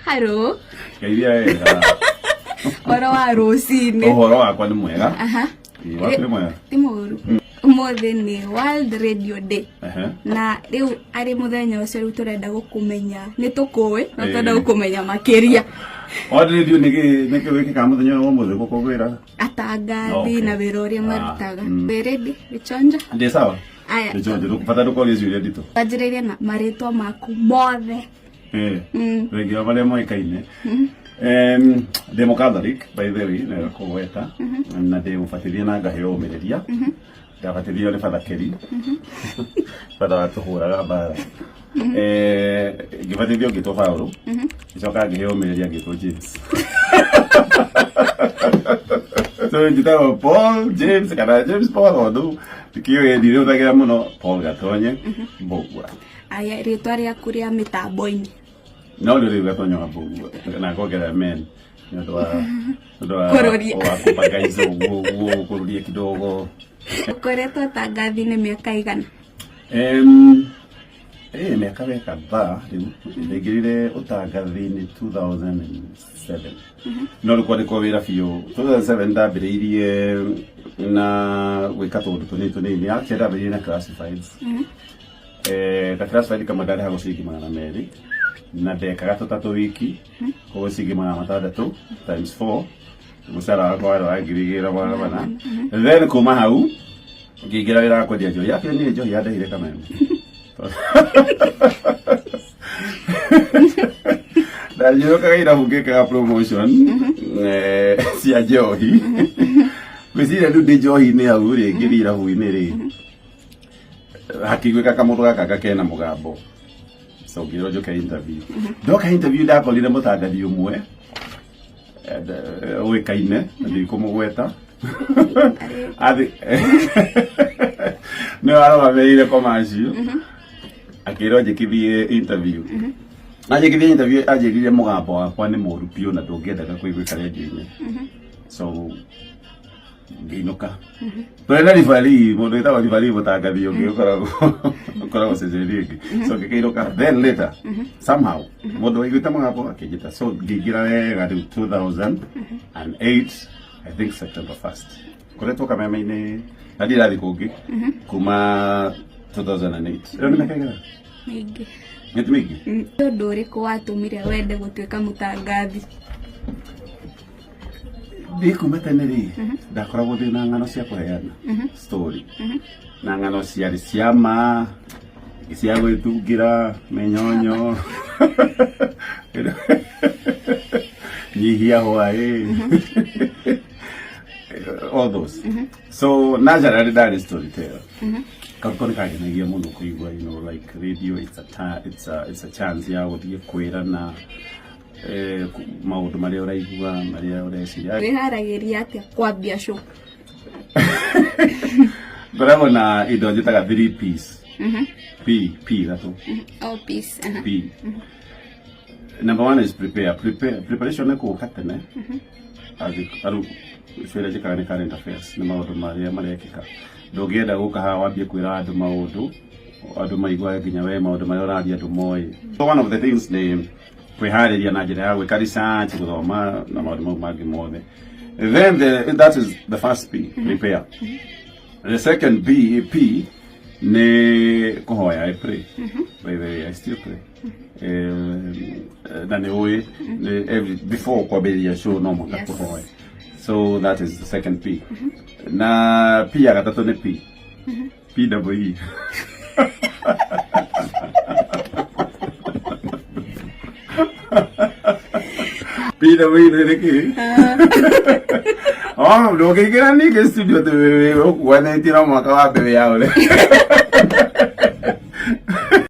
Haro. Ngeithia wega. Ũhoro wa rũcinĩ. Ũhoro wakwa nĩ mwega. Aha. Ĩ, Waku nĩ mwega. Ti mũru. Ũmũthĩ nĩ World Radio Day. Ehe. Na rĩu arĩ mũthenya ũcio rĩu tũrenda gũkũmenya nĩ tũkũĩ no Ĩĩ. tũrenda gũkũmenya makĩria. World Radio nĩ kĩ nĩ kĩ wĩkĩkaga mũthenya ũyũ wa ũmũthĩ gũkũngũĩra? Atangathi na wĩra ũrĩa marutaga. Wĩ ready? Wĩ Ndĩ sawa. Aya. Ndĩ chonjo, bata ndũkorie ciũria nditũ. Wanjĩrĩrie na marĩtwa maku mothe. Rĩngĩ o marĩa moĩkaine. Ndĩ mũcatholic by the way, na kũgweta na ndĩ mũbatithie na ngaheo ũmĩrĩria. Ndabatithirio nĩ Father Kerry. Father watũhũraga mbara. Ngĩbatithio ngĩtwo Paul. Ngĩcoka ngĩheo ũmĩrĩria ngĩtwo James. So njĩtagwo Paul James kana James Paul tondũ ndikĩũĩ ndirĩhũthagĩra mũno Paul Gatonye Mbũgua. Aya, rĩtwa rĩaku rĩa mĩtambo-inĩ. No rĩu rĩu Gatonye wa Mbũgua na ngongerera men nĩ ũndũ wa nĩ ũndũ wa Kũrũria. wa kũbangaiza ũguo ũguo kũrũria kidogo. Ũkoretwo ũtangathi-inĩ mĩaka igana? Mĩaka we kadhaa rĩu ndaingĩrire ũtangathi-inĩ 2007 no rĩu kwandĩkwo wĩra biũ 2007 ndambĩrĩirie na gwĩka tũũndũ tũnini tũnini. Actually ndambĩrĩirie na classifieds. Ka classified kamwe ndarĩhagwo ciringi 200 na ndekaga tũtatũ wiki, koguo ciringi 600 times 4 mũcara wakwa warĩ wa 2400. Then kuma hau ngĩingĩra wĩra wa kwendia njohi. Actually niĩ njohi yandehire Kameme. Ndathiũrũrũkaga irabu ngĩkaga promotion cia njohi. Ngwĩciria rĩu ndĩ njohi-inĩ hau rĩ, ngĩthiĩ irabu-inĩ rĩ, hakĩiguĩka kamũndũ gaka gakena mũgambo, so ngĩrwo njũke interview. Ndoka interview ndakorire mũtangathi ũmwe ũĩkaine na ndikũmũgweta athi nĩ warũgamĩrĩire commercial, akĩrwo njĩkithie interview. Na njĩkithie interview anjĩrire mũgambo wakwa nĩ mũru biũ na ndũngĩendaga kũiguĩka rĩndiũ-inĩ, so ngĩinũka. Tũrĩ na referee, mũndũ wĩtagwo referee, mũtangathi ũngĩ ũkoragwo ceceni ĩngĩ, so ngĩkĩinũka. Then later somehow mũndũ waiguĩte mũgambo akĩnjĩta, so ngĩingĩra wega rĩu 2008, I think September 1st. Koretwo Kameme-inĩ na ndirathiĩ kũngĩ kuma 2008. Ĩyo nĩ mĩaka ĩigana? Mĩingĩ. Nĩ ti mĩingĩ? Nĩ ũndũ ũrĩkũ watũmire wende gũtuĩka mũtangathi? Ndĩ kuma tene rĩ, ndakoragwo ndĩ na ng'ano cia kũheana story, na ng'ano ciarĩ cia ma, cia gwĩtungĩra mĩnyonyo, nyihia hwaĩ, all those. So naturally ndarĩ storyteller. Karuko nĩ kangenagia mũno kũigua, like radio, it's a chance ya gũthiĩ kwĩrana maũndũ marĩa ũraigua, marĩa ũreciria. Wĩharagĩria atĩa kwambia show? Ngoragwo na indo njĩtaga 3 Ps. P P ithatũ. Oh, peace. P. Number one is prepare. Prepare, preparation nĩ kũũka tene. Arũ ĩrĩa njĩkaga nĩ current affairs, nĩ maũndũ marĩa marekĩka. Ndũngĩenda gũka haha wambie kwĩra andũ maũndũ andũ maigua nginya we maũndũ marĩa ũraria andũ moĩ. So one of the things nĩ kwĩharĩria na njĩra ya gwĩka research, gũthoma na maũndũ mau mangĩ mothe. Then that is the first P, prepare. The second P, P nĩ kũhoya. I pray. By the way, I still pray. Na nĩ ũĩ nĩ every before kwambĩrĩria show no mũhaka kũhoya. So that is the second P. Na P ya gatatũ nĩ P. P double E. P double E nĩ kĩ? Oh, ndũngĩingĩra ningĩ studio atĩ ũkuanĩtie no mũhaka wambe wĩyaũre.